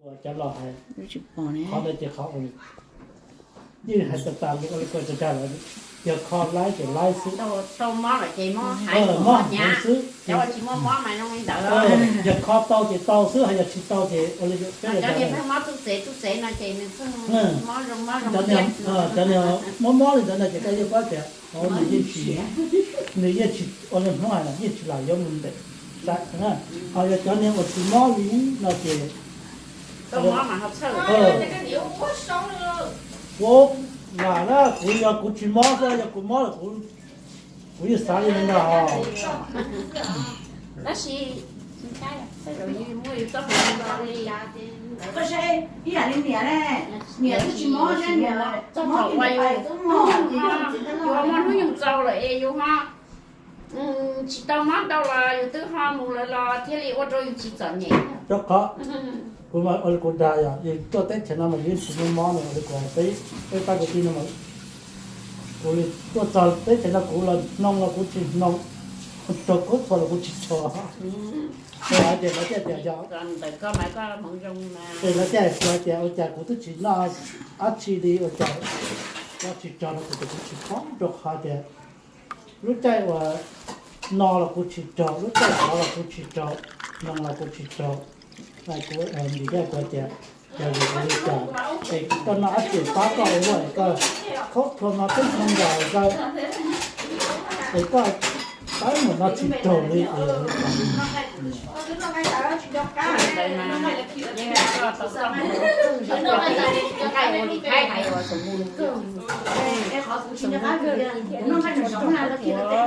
Cov laus hais, qhov ntawd ces qhov yeej hais tas tas li ua li ko tas tas lawm, yog kho laib ces laib xwb, mob heev xwb, yog kho tau ces tau xwb, ho yog tsis tau ces ua li peb cov niag mob mob li ntawd no ces koj yeej paub tias nws yeej tsis, nws yeej tsis ua li Hmoob hais, yeej tsis lam yuav mus ntev, ho yog cov niag uas tsis mob li no ces kuv vam na, kuv yog kuv tsis mob xwb, yog kuv mob lawm kuv yeej xav li no ntag. Tab sis ib yam li niam ne, niam twb tsis mob thiab, niam mob ua yus, yus ho muaj hnub nyoog txaus lawm es yus ho tsis tau mob ntau los yus twb ho mus lawm los thiaj li ua rau yus tsis txom nyem. Rau qhov kuv, ua li kuv dag yog yus tuaj teb chaws no mas yus yeej tsis mob mob no, ua li kuv hais peb, peb pab kwv tij no mas kuv li tuaj txog teb chaws no kuv los hnoos los kuv tsis hnoos, raug khaub thuas los kuv tsis raug. Ces lawv thiaj tias yog, ces lawv thiaj hais kuv hais tias ua cas kuv twb tsis noj dab tsi li ua cas no tsis raug no, kuv tias kuv tsis paub rau qhov tias lub caij uas no los kuv tsis raug, lub caij sov los kuv tsis raug, hnoos los kuv tsis raug. Kuv, vim li kuv tias yog vim li cas es koj noj dab tsi pab koj ua es koj khaub thuas no peb hnub nkaus zaw es koj pab mus no tsis raug li.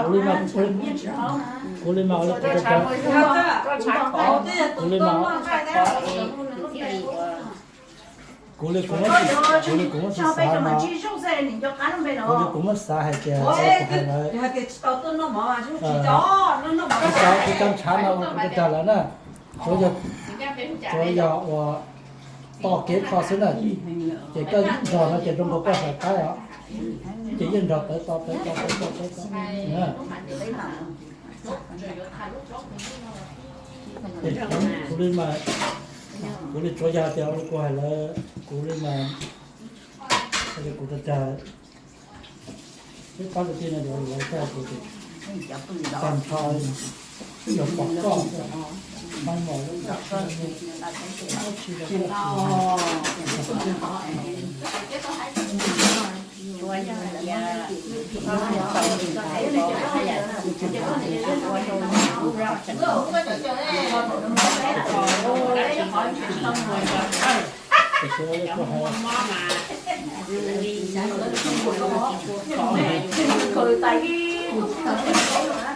Kuv li mas, kuv li mas, kuv li mas, kuv li kuv muab, kuv li kuv muab xav mas, kuv li kuv muab xav hais tias kuv hais lawv, kuv cov ntshav no ua kuv tau tag lawm na, tsuav yog ua toj kev kho xwb na, ces koj nrog no ces zoo nkaus koj xav qaib os, ces yeej nrog tawv to tawv to tawv to tawv to. Kuv li mas, kuv li tsuav yog tias ua li kuv hais lawv, kuv li mas, kuv tag, peb pab kwv tij no lawv tag kuv tag nrho, yog pom koj, maj mos lawm.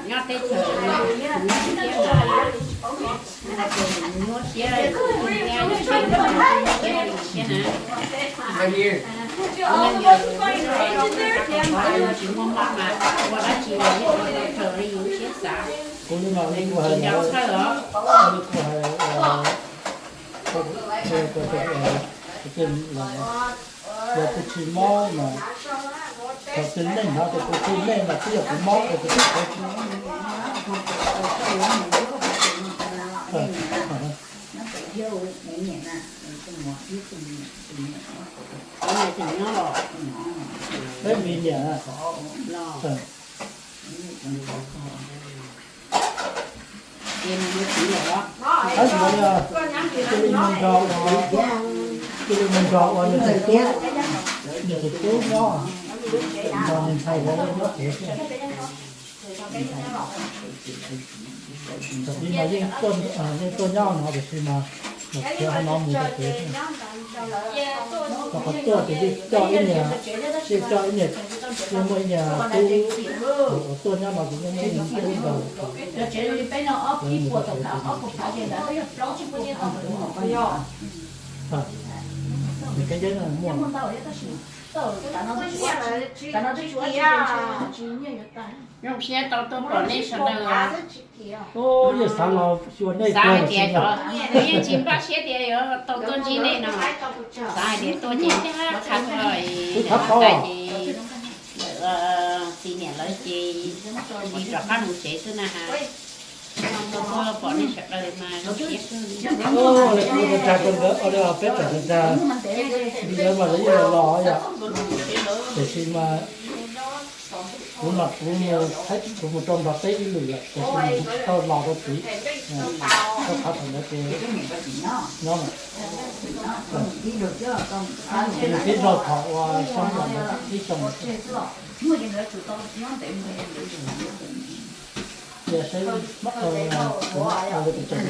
Nyob teb chaws nyuaj siab, siab na. Tsis muaj mob mas ua dab tsi los yeej ua tau raws li yus siab xav. Kuv li mas, tsis nco txhawj os. Yog kuv tsis mob mas, thaum twg nej hnov tias kuv tsis nej mas twb yog kuv mob es kuv twb qhuav tsis Peb mi niam. Tab sis cia li mus nrog, cia li mus nrog ua nws tus tub, nws tus tub nyob, nrog nws ntxhais ua nyob tsev xwb. Thaum ub mas yeej tuaj nyob no tiam sis mas mus khiav qhov no mus rau tsev xwb. Rau qhov tuaj ces yeej coj ib niag, yeej coj ib niag, yeej muaj ib niag tub uas tuaj nyob no ces yeej muaj ib niag tub nrog lawv mus rau tsev. Nws kab nceeb muaj. Zoo siab tau tuaj pom nej sawv daws. Yeej xav los xyuas nej, xav hais tias, yeej tsis npaj siab tias yuav tau tuaj ntsib nej no. Xav hais tias tuaj ces ncaj qha tuaj, twb qhab qhov ces txiv niam lawv ces tsis rov qab mus tsev xwb na has. Pom nej sawv daws mas, kuv tau tag rau nkawd, peb tawm tag, nkawd mas lawv yeej los los yom. Tiam sis mas kuv mas kuv mus, kuv mus rau nrog peb ib lwm lawm, tiam sis mas kuv tsis tau los rau tid. Rau qhov thaum ntawd ces nyob, nws tib zog thaum uas xyoo ntawd ib xyoo. Cia saib, kuv tus tau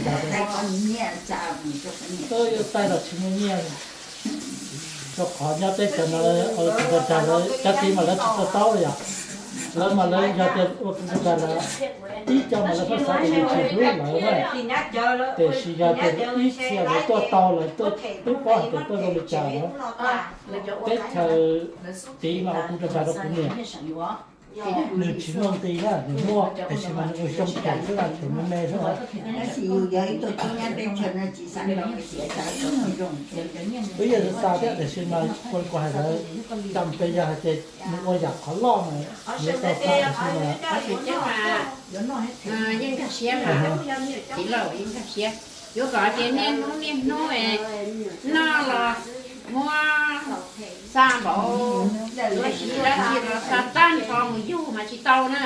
tag, yuav tag los tsis muaj nyiaj. Rau qhov nyob teb chaws no ua tus tau tag lawv cov txiv mas lawv tsis tuaj taub yom. Lawv mas lawv yog tias ua tus tau tag lawv, ib co mas lawv pheej xav tias yus tsis hlub lawv na. Tiam sis yog tias ib txhia lawv tuaj tau, lawv tuaj twb paub hais tias tuaj zoo li cas na. Teb chaws tid mas ua tus tau tag rau kuv niam, nws tsis muaj nqi na, nws muaj tiam sis mas nws ua xyoo them xwb na, them me me xwb na. Tab sis yus yog ib tug tub nyab teb chaws no tsis xav nrog nws xav ib nyuag zoo. Wb yog xav thiab tiam sis mas ua li kuv hais lawm, cam pes yog hais tias nws ua yam qhov loj mas yuav tau xav tiam sis mas yeej nkag siab mas, txiv laus yeej nkag siab. Yuav kom hais tias niaj hnub niaj hnub noj los muab xa npaum, yuav siv dab tsi los xa tag nrho mus yug mas tsis tau na.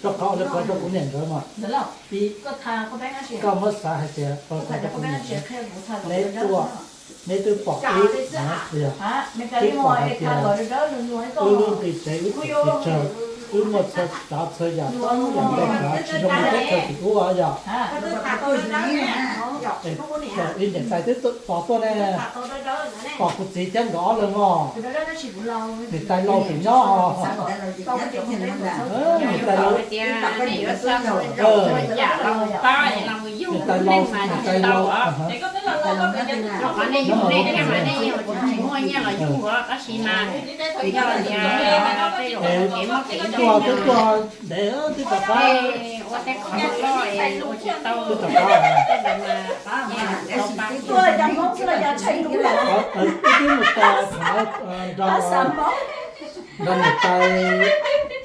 Rau qhov li qhov rau kuv niam nkawd mas, koj muab xav hais tias rau qhov rau kuv niam nkawd, neb tuaj, neb twb pom wb, twb pom hais tias wb lub nqi tsev wb txawg, wb muaj txhua tsav txhua yam, txhua yam ntau tsav tsis zoo li teb chaws tim ub yom. Ib niam tais twb tos tuaj ne, tos kuv txiv thiab nkawd ob leeg os. Niam tais laus tim nyob os. Niam tais laus, niam tais laus, niam tais laus, tuaj twb tuaj ntev twb rov qab, twb rov qab, wb twb mus tos thaum ntawd nrog, nrog niam tais